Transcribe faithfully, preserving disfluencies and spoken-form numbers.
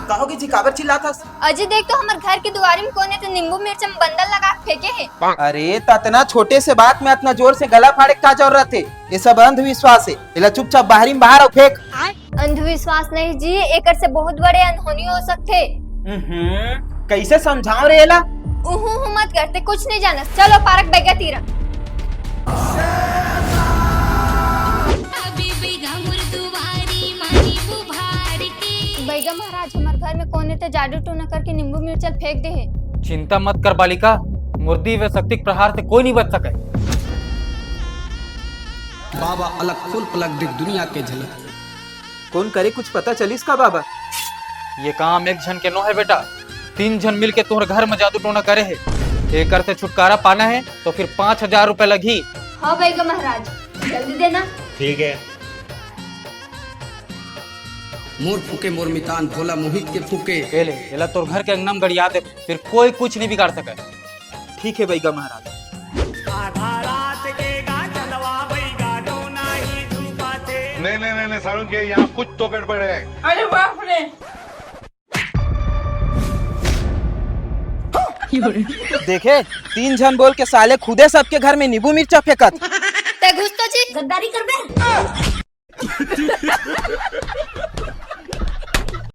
का होगे जी, काबर चिल्लात हस? अजी देख तो, हमर घर के दुआरी में कोन ए ते नींबू मिर्चा में बंदर लगा के फेंके हे। अरे, त अतना छोटे से बात में अतना जोर से गला फाड़े के का जरूरत हे? ये सब अंधविश्वास हे। एला चुपचाप बाहरी में बाहर अउ फेंक। अंधविश्वास नहीं जी, एकर से बहुत बड़े अनहोनी हो सकथे। हम्म, कैसे समझाओ रे एला? उहू हू मत कर, ते कुछ नहीं जानस। चलो पारक बैगा तीरा। अभी बैगा मोर दुआरी मानी बुभार के। बैगा महाराज, हमर घर में कोन ए ते जादू टोना करके नींबू मिर्चा ल फेंक दे हे। चिंता मत कर बालिका, मुर्दी व शक्ति के प्रहार से कोई नहीं बच सके। बाबा अलग फुल पलग दिख दुनिया के झलक। कोन करे, कुछ पता चलिस का बाबा? ये काम एक झन के नो हे बेटा, तीन झन मिलके तोहर घर में जादू टोना करे हे। एकर से छुटकारा पाना हे तो फिर पाँच हजार रुपए लगही। हाँ बैगा महाराज, जल्दी देना। ठीक है। मोर फूके मोर मितान भोला मोहित के फूके। ए ले, एला तोर घर के अंगना में गड़िया दे, फिर कोई कुछ नहीं बिगाड़ सके। ठीक है बैगा महाराज। आधा रात के गा चंदवा बैगा टोना ही धूपा थे। नहीं, नहीं, नहीं, नहीं, सारुण के यहाँ कुछ तो गड़बड़ है। अरे बाप रे। देखे, तीन झन बोल के साले खुदे सबके घर में नींबू मिर्चा फेंकत। ते घुस तो जी। गद्दारी करबे।